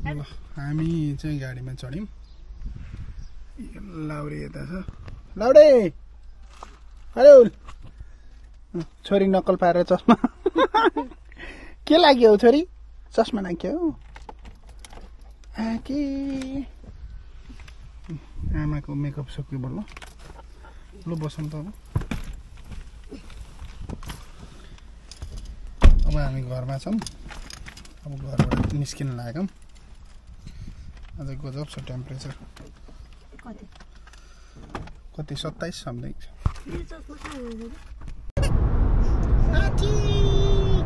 ल हामी चाहिँ गाडीमा चढ्यौँ लाउरे यता छ लाउरे हेलो छोरी नक्कल पारेर चस्मा के लाग्यो हौ छोरी चस्मा लाग्यो के आमाको मेकअप सक्यो बल्ल ल बसौँ त अब हामी घरमा छौँ अब घरबाट निस्किन लाग्यौँ आज गजब छ टेम्परेचर कति 27 समथिङ छ साथी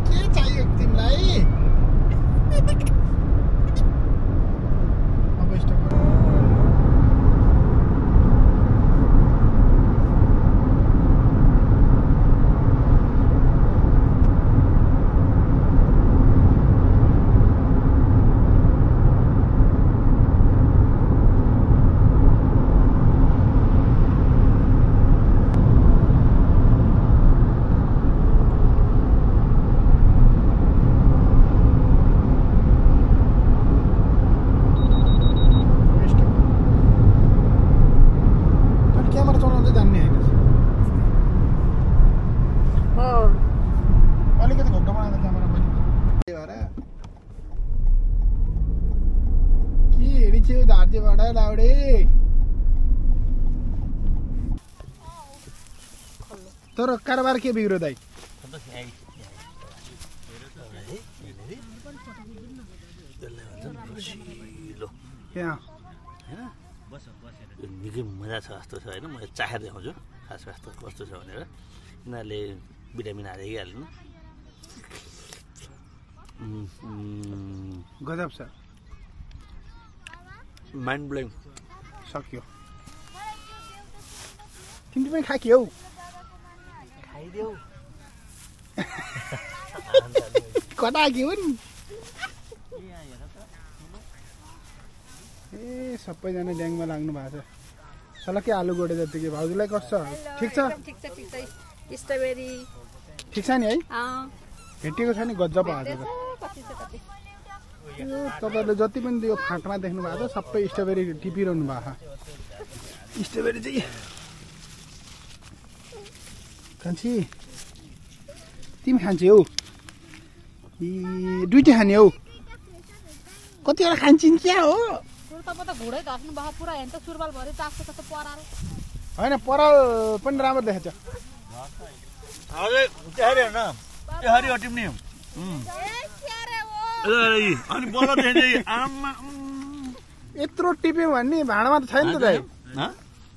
के चाहियो तिमीलाई अब स्टप तर कारोबार के बिग्रो दाइ निकै मजा छ जस्तो छ होइन म चाखेर देखाउँछु खास कस्तो कस्तो छ भनेर यिनीहरूले भिटामिन हालिहाल्नु गजब छ माइन्ड ब्लोइङ सक्यो तिमी पनि खाक्यौ खाइदेऊ कता के हुन् ए सबैजना ड्याङमा लाग्नु भएको छ सलक्कै आलु गोडे जतिकै भाउजूलाई कस्तो ठिक छ स्ट्रबेरी ठिक छ नि है भेटिएको छ नि गजब हालेको तपाईँहरूले जति पनि त्यो फाँटमा देख्नु भएको छ सबै स्ट्रबेरी टिपिरहनु भएको छ स्ट्रबेरी चाहिँ खान्छी तिमी खान्छौ दुइटै खाने हौ कतिवटा खान्छन् क्या हो होइन पराल पनि राम्रो देखेछ यत्रो टिप्यौ भने भाँडामा त छैन त दाइ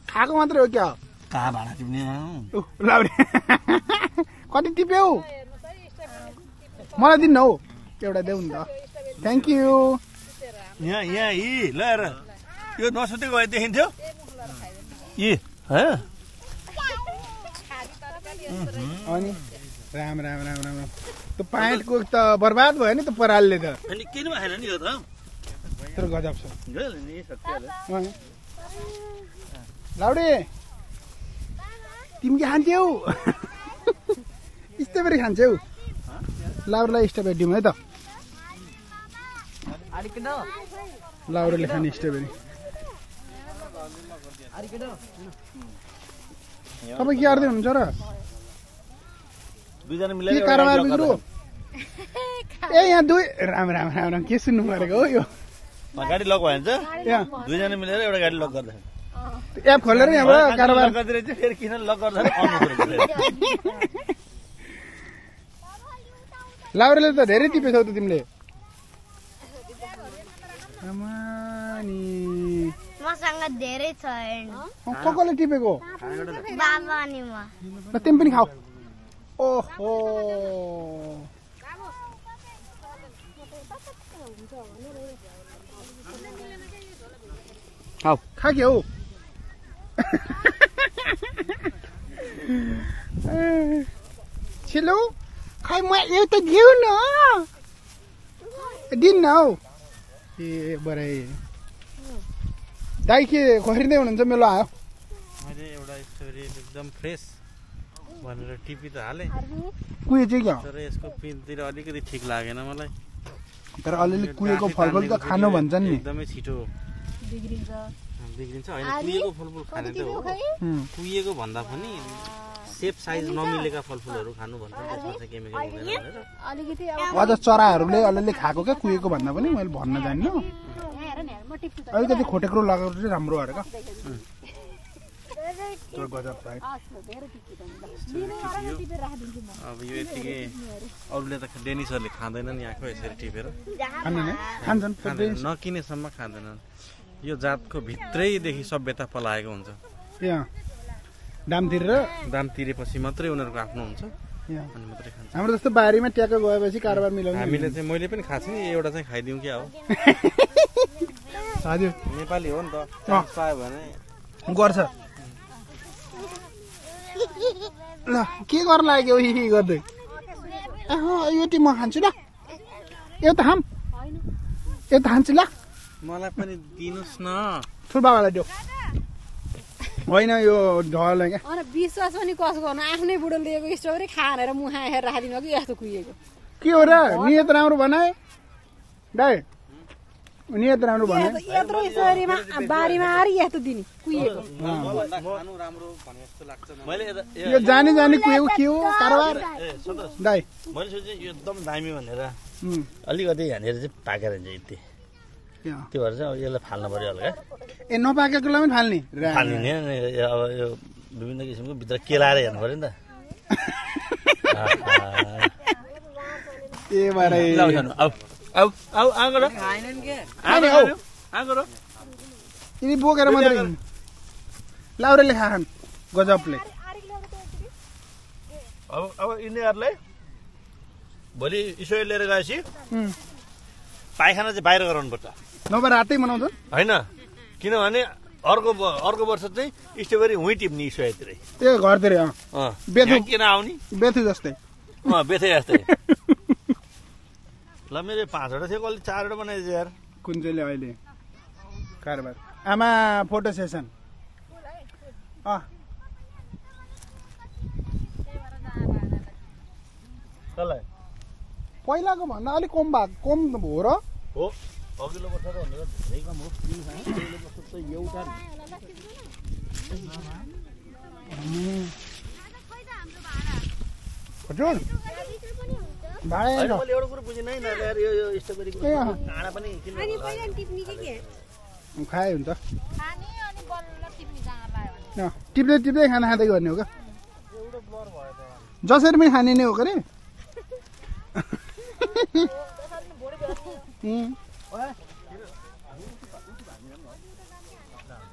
खाएको मात्रै हो क्या कहाँ भाँडा टिप्ने कति टिप्यौ मलाई दिनु हौ एउटा देऊ नि त थ्याङ्क यू यहाँ यहाँ यी ल हेर यो नसुतेको भए देखिन्थ्यो यी अनि राम राम राम राम त्यो प्यान्टको त बर्बाद भयो नि त परालले त अनि किन खाएन नि यो त तर गजब छ लाउडे तिमी के खान्छौ स्ट्रबेरी खान्छौ लाउडलाई स्ट्रबेरी दिउँ है त लाउडले खाने स्ट्रबेरी तपाईँ के गर्दै हुनुहुन्छ र के कारोबार बिग्रो ए यहाँ दुई राम राम राम राम के सुन्नु परेको हो यो गाडी लक भयो भने चाहिँ दुईजना मिलेर एउटा गाडी लक गर्दा एप खोलेर यहाँबाट कारोबार गर्दै चाहिँ फेरि किन लक गर्दा लाउरेले त धेरै टिपेछौ त तिमीले मसँग धेरै छैन कसले टिपेको बाबा अनि म तिमी पनि खाऊ ओहो खा के हौ छिलो खै म एउटा दिउ न दिन्न हौ ए बराई दाइ के खोरिँदै हुनुहुन्छ मेलो आयो मैले एउटा स्टोरी एकदम फ्रेस भनेर टिपी त हालेँ कुयो चाहिँ क्या तर यसको पिनतिर अलिकति ठिक लागेन मलाई तर अलिअलि कुहेको फलफुल त खानु भन्छन् नि एकदमै छिटो बिग्रिन्छ हैन कुहिएको फलफुल खाने त हो कुहिएको भन्दा पनि सेप साइज नमिलेका फलफुलहरू खानु भन्छ त्यसमा चाहिँ केमिकल हुँदैन भनेर अलिकति अझ चराहरूले अलिअलि खाएको क्या कुहेको भन्दा पनि मैले भन्न जान्नु अलिकति खोटेक्रो लगाएको चाहिँ राम्रो अरे क्या गजब छ है अब यो यतिकै अरूले त डेनिसहरूले खाँदैनन् यहाँको यसरी टिपेर खान्छन् नकिनेसम्म खाँदैनन् यो जातको भित्रैदेखि सभ्यता पलाएको हुन्छ दाम तिरेपछि मात्रै उनीहरूको आफ्नो हुन्छ अनि मात्रै खान्छ हाम्रो जस्तो बारीमा ट्याक्क गएपछि कारोबार मिलाउने हामीले चाहिँ मैले पनि खाएको छु नि एउटा चाहिँ खाइदिउँ क्या हो हजुर नेपाली हो नि त चान्स पायो भने गर्छ ल के गर्न लाग्यो गर्दै यो टी म खान्छु ल एउटा खान्छु ल मलाई पनि दिनुस् न ठुलबाबालाई दियो होइन यो ढल क्या विश्वास पनि कसो गर्नु आफ्नै बुढो लिएको स्ट्रबेरी खाएर मुहा हेरेर राखिदिनु कि यस्तो कुहिएको के हो र नियत राम्रो बनाए दाइ नियत राम्रो बनाए यत्रो स्ट्रबेरीमा बारीमा आएर यस्तो दिने कुहिएको यो जानी कुहेको के हो कारोबार दाइ मैले सोचेँ यो एकदम दामी भनेर अलिकति यहाँनिर चाहिँ पाकेर हुन्छ यति त्यो भएर चाहिँ यसलाई फाल्नु पर्यो हल्का ए नपाकेकोलाई पनि फाल्ने फाल्ने अब यो विभिन्न किसिमको भित्र केलाएर हेर्नु पर्यो नि त यिनी बोकेर मात्रै लाउरेले खान गजबले अब यिनीहरूलाई भोलि ईश्वर लिएर गएपछि पाइखाना चाहिँ बाहिर गराउनुपर्छ नभए रातै मनाउँछन् होइन किनभने अर्को वर्ष चाहिँ स्ट्रबेरी हुँ टिप्ने ईश्वरतिरै त्यो घरतिर बेथु किन आउने बेथु जस्तै बेथे जस्तै ल मेरो 5वटा थियो कसले 4वटा बनाइदियो यार कुन चाहिँले अहिले कारोबार आमा फोटो सेसन कसलाई पहिलाको भन्दा अलिक कम हो र हो अघिल्लो वर्ष त भनेर धेरै कम हो अघिल्लो वर्ष त एउटा हजुर भाइ मैले एउटा कुरो बुझिनँ है यार यो स्ट्रबेरीको काँडा पनि किन खाए हुन्छ टिप्दै खाना खाँदै गर्ने हो क्या जसरी पनि खाने नै हो के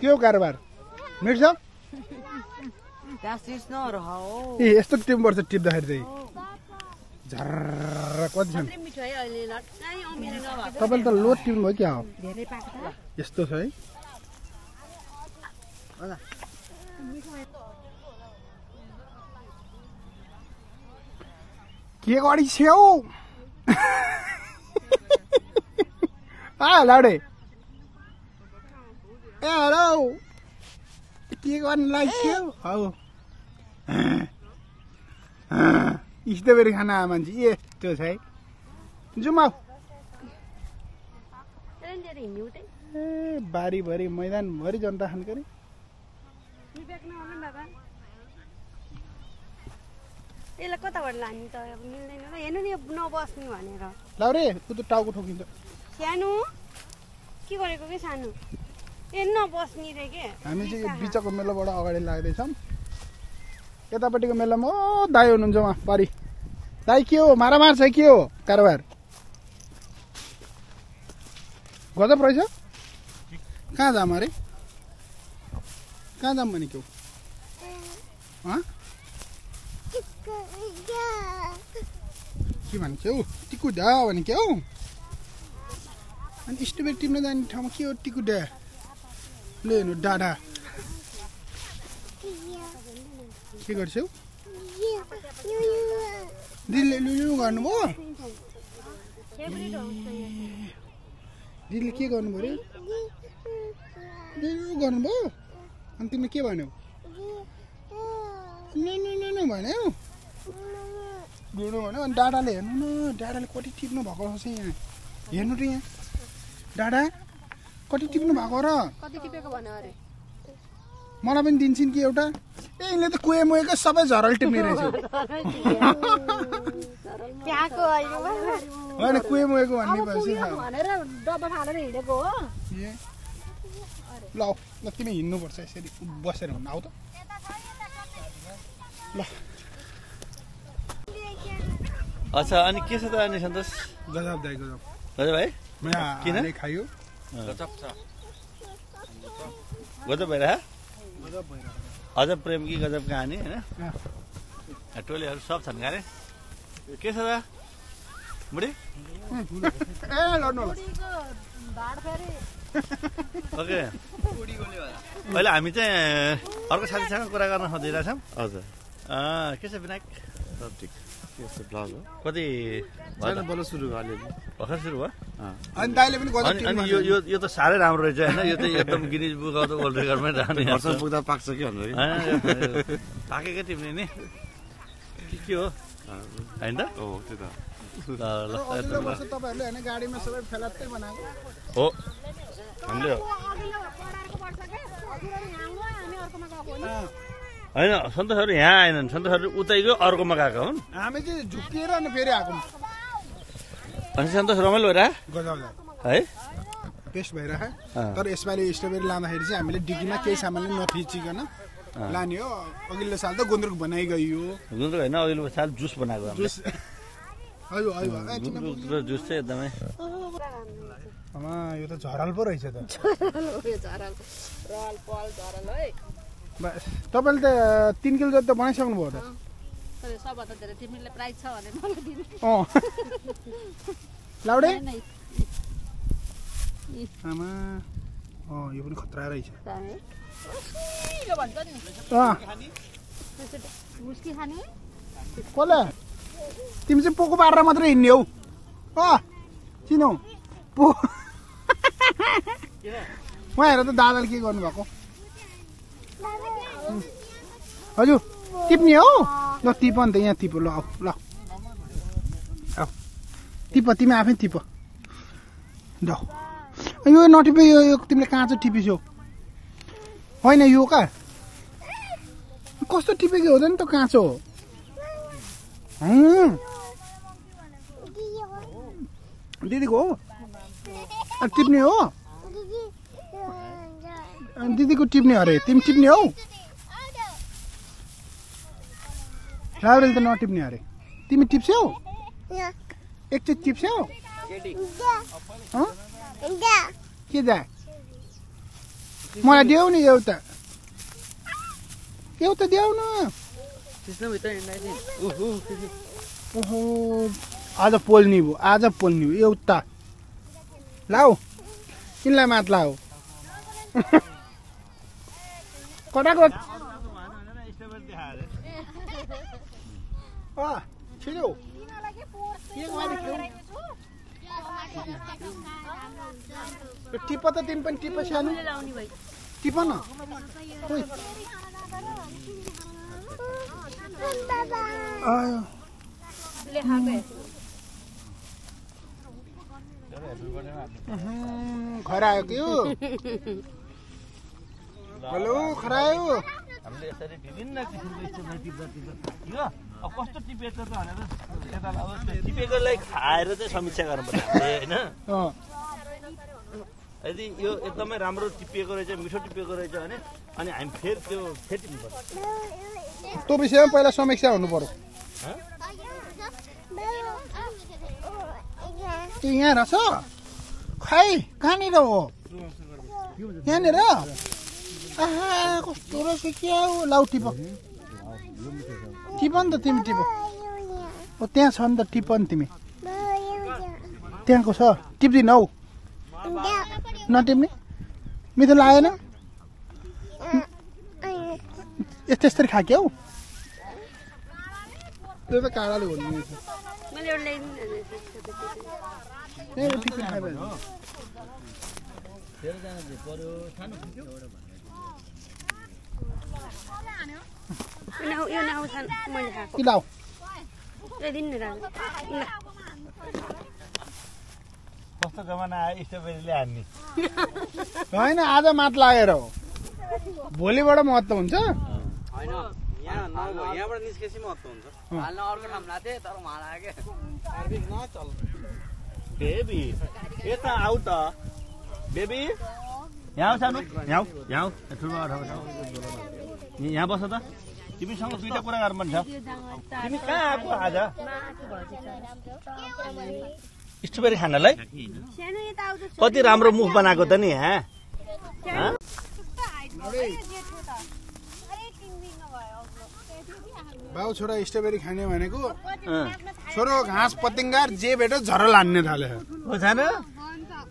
के हो कारोबार मिट्छ ए यस्तो टिप्नुपर्छ टिप्दाखेरि चाहिँ झर्र कति छन् तपाईँले त लोड टिप्नु भयो क्या हो यस्तो छ है के गरी छेउ लाउडे ए हेलो के गर्नु लाग्यो हौ स्ट्रबेरी खाना मान्छे यस्तो छ है जुमाउ ए बारीभरि मैदानभरि जनता खानु गरे यसलाई कताबाट लाने त अब मिल्दैन र हेर्नु नि नबस्ने भनेर लाउरे उ त टाउको ठोकिन्छ सानो के गरेको कि सानो ए नबस्ने रे के हामी चाहिँ यो बिचको मेलाबाट अगाडि लाग्दैछौँ यतापट्टिको मेलामा ओ दाइ हुनुहुन्छ उहाँ परि दाइ के हो मारामार छ के हो कारोबार गजब रहेछ कहाँ जाम अरे कहाँ जाम भने के हो के भन्छ हौ टिकुडा भने के हौ अनि स्ट्रबेरी टिप्न जाने ठाउँमा के हो टिकुडा ल हेर्नु डाडा के गर्छौ दिदीले लुलु गर्नुभयो दिदीले के गर्नुभयो रे लुलु गर्नुभयो अनि तिमीले के भन्यौ भन्यौ लुलु भन्यो अनि डाडाले हेर्नु न डाडाले कति टिप्नु भएको छ यहाँ हेर्नु त यहाँ डाडा कति टिप्नु भएको र कति टिपेको भन्यो अरे मलाई पनि दिन्छन् कि एउटा ए यिनले त कुए मुएकै सबै झरल टिप्ने रहेछ त्यहाँको होइन कुए मुएको भन्ने भएपछि भनेर डब्बा फालेर हिँडेको हो ल ल तिमी हिँड्नुपर्छ यसरी बसेर हुन आऊ त ल अच्छा अनि के छ त अनि सन्तोष गजब दाइ गजब गजब है किन खायो गजब छ गजब भइरह गजब भइरह अजब प्रेम कि गजब कहानी होइन टोलीहरू सब छन् गारे के छ त बुढी ए लड्नु ओके अहिले हामी चाहिँ अर्को साथीसँग कुरा गर्न खोजिरहेछौँ हजुर के छ विनायक सब ठिक ब्लग हो कति बोल्न सुरु भयो भर्खर सुरु भयो अनि दाइले पनि गजब अनि यो त साह्रै राम्रो रहेछ होइन यो चाहिँ एकदम Guinness book of the world रेकर्डमै रहने वर्ष पुग्दा पाक्छ कि भनेर पाकेकै टिप्ने नि के हो होइन त हो त्यो त अघिल्लो वर्ष तपाईँहरूले होइन गाडीमा सबै फेलात्तै बनाएको हो हामीले होइन सन्तोषहरू यहाँ आएनन् सन्तोषहरू उतै गयो अर्कोमा गएको हुन् हामी चाहिँ झुक्किएर अनि फेरि आएको अनि सन्तोष रमाइलो भइरह गजब है बेस्ट भइरह तर यसपालि स्ट्रबेरी लाँदाखेरि चाहिँ हामीले डिकीमा केही सामानले नथिचिकन लाने हो अघिल्लो साल त गुन्द्रुक बनाइ गयो गुन्द्रुक होइन अघिल्लो साल जुस बनाएको हामीले जुस गुन्द्रुक र जुस चाहिँ एकदमै यो त झरल पो रहेछ त बस तपाईँले त 3 किलो जति त बनाइसक्नु भयो त सबभन्दा धेरै तिमीले प्राइस छ भने मलाई दिनु लाउडे आमा यो पनि खतरा रहेछ कसले तिमी चाहिँ पोको पारेर मात्रै हिँड्ने हौ चिन हौ पो उहाँ हेर त दादाले के गर्नुभएको हजुर टिप्ने हो ल टिप अन्त यहाँ टिप ल ल टिप तिमी आफै टिप ल यो नटिपे यो तिमीले काँचो टिपिसौ होइन यो कहाँ कस्तो टिपेको हुँदैन त काँचो दिदीको हो टिप्ने हो दिदीको टिप्ने अरे तिमी टिप्ने हौ लाउरेल त नटिप्ने अरे तिमी टिप्छौ एकचोटि टिप्छौ के जा मलाई देऊ नि एउटा देऊ न ओहो आज पोल्ने भयो एउटा लाऊ यिनलाई मात लाऊ कटाको छिटो टिप त तिमी पनि टिप सानो टिप न खरायो कि हो हेलो खरायो हामीले यसरी विभिन्न किसिमको स्टेपमा टिप्दा अब कस्तो टिपेको त भनेर यता अब टिपेकोलाई खाएर चाहिँ समीक्षा गर्नुपर्छ होइन यदि यो एकदमै राम्रो टिपिएको रहेछ मिठो टिपिएको रहेछ भने अनि हामी फेरि त्यो टिप्नुपर्छ त्यो विषयमा पहिला समीक्षा हुनु पर्यो यहाँ रहेछ खै कहाँनिर हो यहाँनिर आहा कस्तो रहेछ क्या हो लाउ टिप टिप नि त तिमी टिप त्यहाँ छ नि त टिप नि तिमी त्यहाँको छ टिप्दिन हौ नटिप्ने मिठो लागेन यस्तरी खा क्या हौ त्यो त काँडाले भन्नु लाऊ कस्तो जमाना आयो स्ट्रबेरीले हान्ने होइन आज मात लागेर हो भोलिबाट महत्त्व हुन्छ होइन यहाँबाट निस्केपछि महत्त्व हुन्छ हाल्न अर्को ठाउँ लाथे तर उहाँ लाग्यो हार्दिक नचल बेबी यता आऊ त बेबी यहाँ आऊ सानो यहाँ आऊ ठुलो यहाँ बस त तिमीसँग दुईटा कुरा गर्नु मन छ तिमी कहाँ आएको आज स्ट्रबेरी खानलाई कति राम्रो मुख बनाएको त नि बाउ छोरा स्ट्रबेरी खाने भनेको छोरो घाँस पतिङ्गार जे भेट्यो झरल हान्ने थाले हो सानो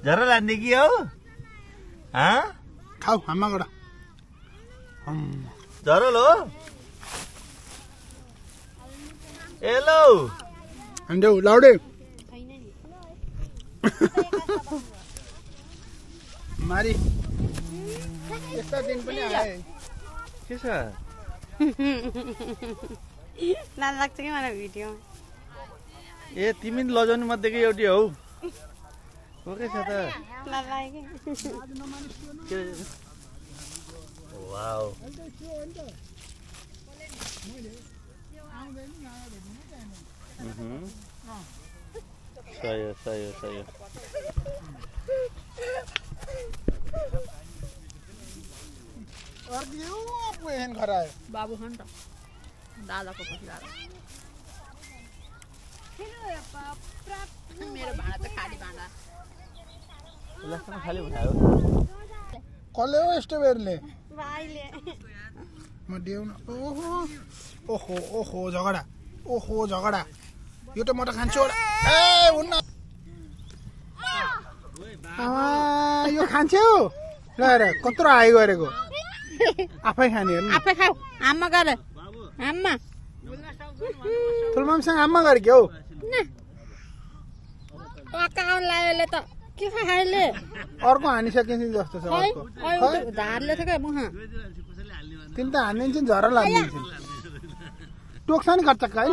झरल हान्ने कि हौ खाऊ हाम्मा गड झरल हो हेलो हान्देऊ लाउडे मारी यस्ता दिन पनि आए के छ लाज लाग्छ कि मलाई भिडियो ए तिमी लजाउने मध्येकै एउटी हौ ओके छ त लाज लाग्यो के वाउ सही हो बाबु खान त दादाको पछि दादा मेरो भाँडा त खाली भाँडा खाली बनायो कसले हो स्ट्रबेरीले भाइले म देऊ न ओहो ओहो झगडा यो त म त खान्छु ए हुन्न यो खान्छौ ल कत्रो आइ गरेको आफै खाने हेर्नु आफै खाऊ आम्मा गर आम्मा ठुलमामसँग आम्मा गरे के हौ पकाउन लाग्योले त के खाइले अर्को हानिसकेछ जस्तो छ अर्को धारले छ क्या मुहा तिमी त हानिदिन्छन् झर लाग्दिन्छन् टोक्छ नि कच्चक्का है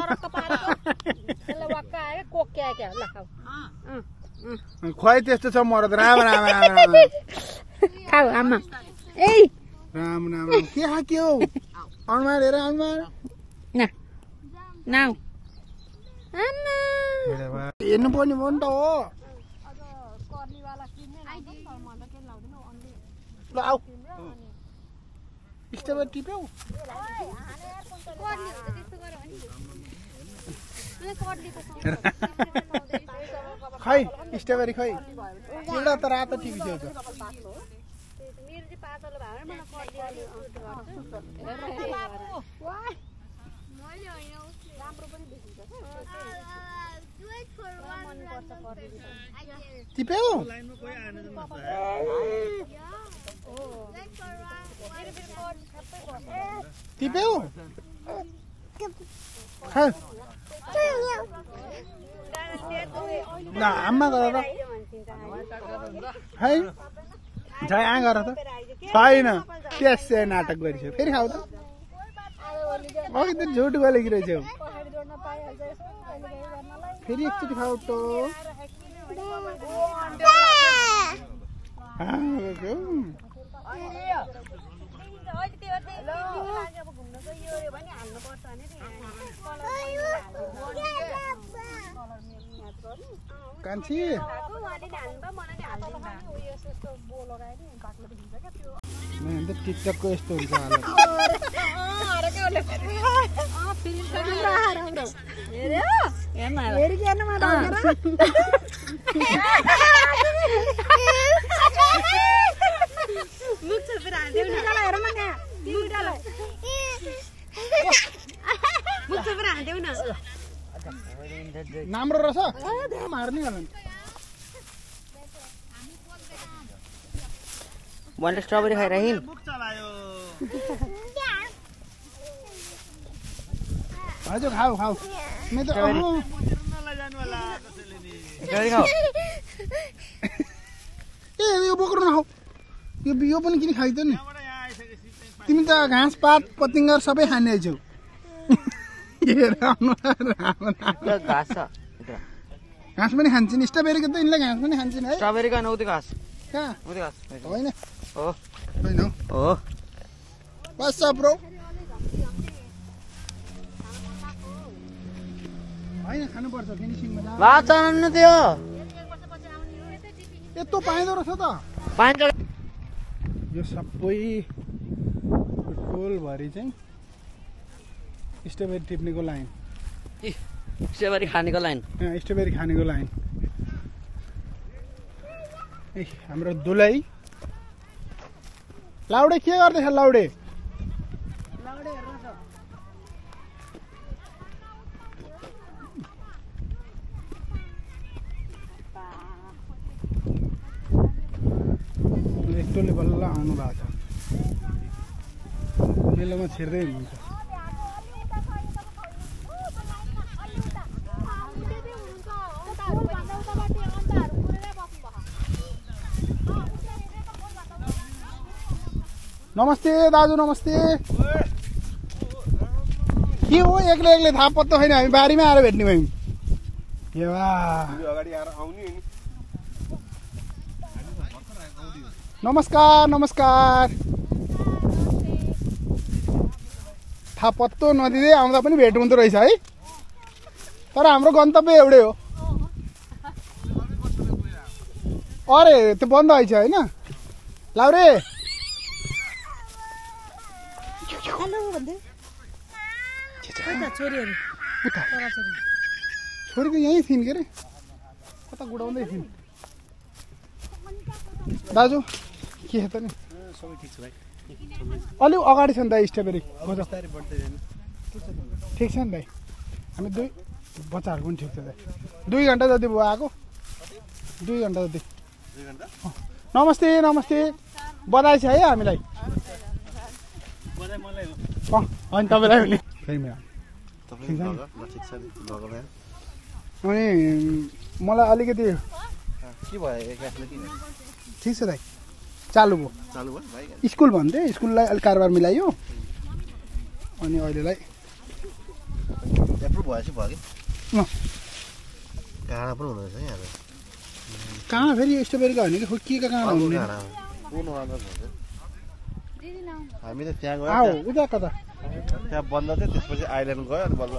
खुवाइ त्यस्तो छ मरद राम खाऊ आमा ए राम के खाक्यो अनुहार हेर अनुहार नाउ हेर्नु पर्ने हो नि त हो ल आऊ स्ट्रबेरी टिप्यौ खै स्ट्रबेरी खै एउटा त रातो टिपिसक्यो त टिप्यौ टिप्यौ खै ल आम्मा गर त है झै आ गर त छैन त्यसै नाटक गरिसक्यो फेरि खाऊ त अघि त झुट बोलेको फेरि एकचोटि खाऊ त कान्छी टिकटकको यस्तो हुन्छ राम्रो रहेछ मार्ने होला मैले स्ट्रबेरी खाइरहिन् हजुर खाऊ खाऊ मैं तो ए यो बोक्रो नखाऊ यो पनि किन खाइद नि तिमी त घाँस पात पतिङ्गर सबै खाने छौ घाँस पनि खान्छन् स्ट्रबेरीको त यिनले घाँस पनि खान्छन् है स्ट्रबेरी का नौती घाँस कहाँ नौती घाँस होइन हो होइन हो बस ब्रो होइन खानुपर्छ फिनिसिङमा भात चलाउनु थियो यत्रो पाइँदो रहेछ त पाइन्छ यो सबै टोलभरि चाहिँ स्ट्रबेरी टिप्नेको लाइन स्ट्रबेरी खानेको लाइन स्ट्रबेरी खानेको लाइन ए हाम्रो दुलै लाउडे के गर्दैछ लाउडे एकटोले बल्ल आउनु भएको छ मेलोमा छिर्दै हुनुहुन्छ नमस्ते दाजु नमस्ते के हो एक्लै एक्लै थाहा पत्तो छैन हामी बारीमा आएर भेट्ने भयौँ नमस्कार नमस्कार थाहा पत्तो नदिँदै आउँदा पनि भेट हुँदो रहेछ है तर हाम्रो गन्तव्य एउटै हो अरे त्यो बन्द भएछ होइन लाउरे छोरी त यहीँ थिइन् के अरे कता गुडाउँदै थिइन् दाजु के छ त नि सबै ठिक छ भाइ अलि अगाडि छ नि त स्ट्रबेरी ठिक छ नि भाइ हामी बच्चाहरूको पनि ठिक छ दाइ 2 घन्टा जति भयो आएको 2 घन्टा जति नमस्ते नमस्ते बधाई छ है हामीलाई अनि तपाईँलाई पनि अनि मलाई अलिकति के भयो ठिक छ दाइ चालु भयो स्कुल भन्थे स्कुललाई अलिक कारोबार मिलाइयो अनि अहिलेलाई एप्रुभ भएपछि भयो कि काँडा पनि हुँदो रहेछ यहाँ कहाँ फेरि स्ट्रबेरीको होइन कि खोइ के कहाँ हुने हामी त त्यहाँ आऊ गयो उता कता त्यहाँ बन्द थियो त्यसपछि आइल्यान्ड गयो अनि बल्ल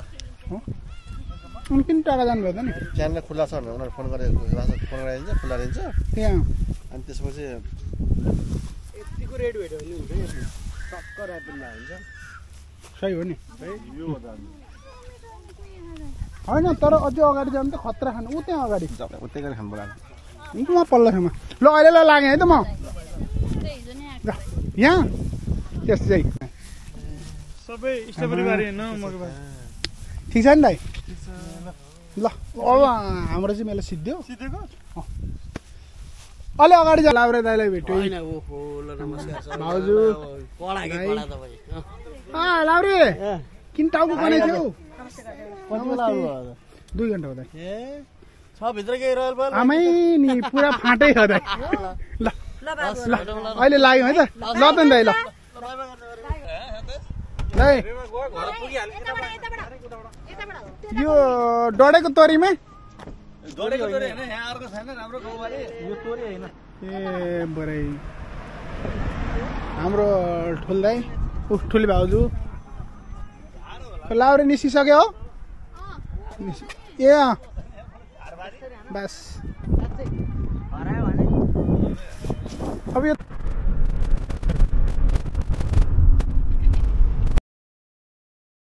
अनि किन टाढा जानुभयो त नि च्यानल खुल्ला छ भनेर उनीहरू फोन गराइदिन्छ खुल्ला रहन्छ त्यहाँ अनि त्यसपछि यतिको रेड भेट्यो भने हुन्छ टक्क ऱ्यापिडमा हुन्छ सही हो नि होइन तर अझै अगाडि जानु त खतरा खानु ऊ त्यहाँ अगाडि उतै गरी खानु बोलाएको म पल्लो ठाउँमा ल अहिले लागेँ है त म यहाँ त्यस चाहिँ सबै स्ट्रबेरी बारी होइन मकैबारी ठिक छ नि दाइ ल अब हाम्रो चाहिँ मेरो सिद्धो सिधेको अलि अगाडि जा लाउरे दाइलाई भेट्यो भाउजू लाउरे किन टाउको बनाइछौ 2 घन्टा हुँदा छ भित्र केही रोयल बल आमै नि पुरा फाँटै हो दाइ ल ल अहिले लाग्यो है त ल त नि दाइ ल दाइ यो डढेको तोरीमा ए बरै हाम्रो ठुल दाइ ठुली भाउजू लाउरे निस्किसक्यो हो ए बस अब यो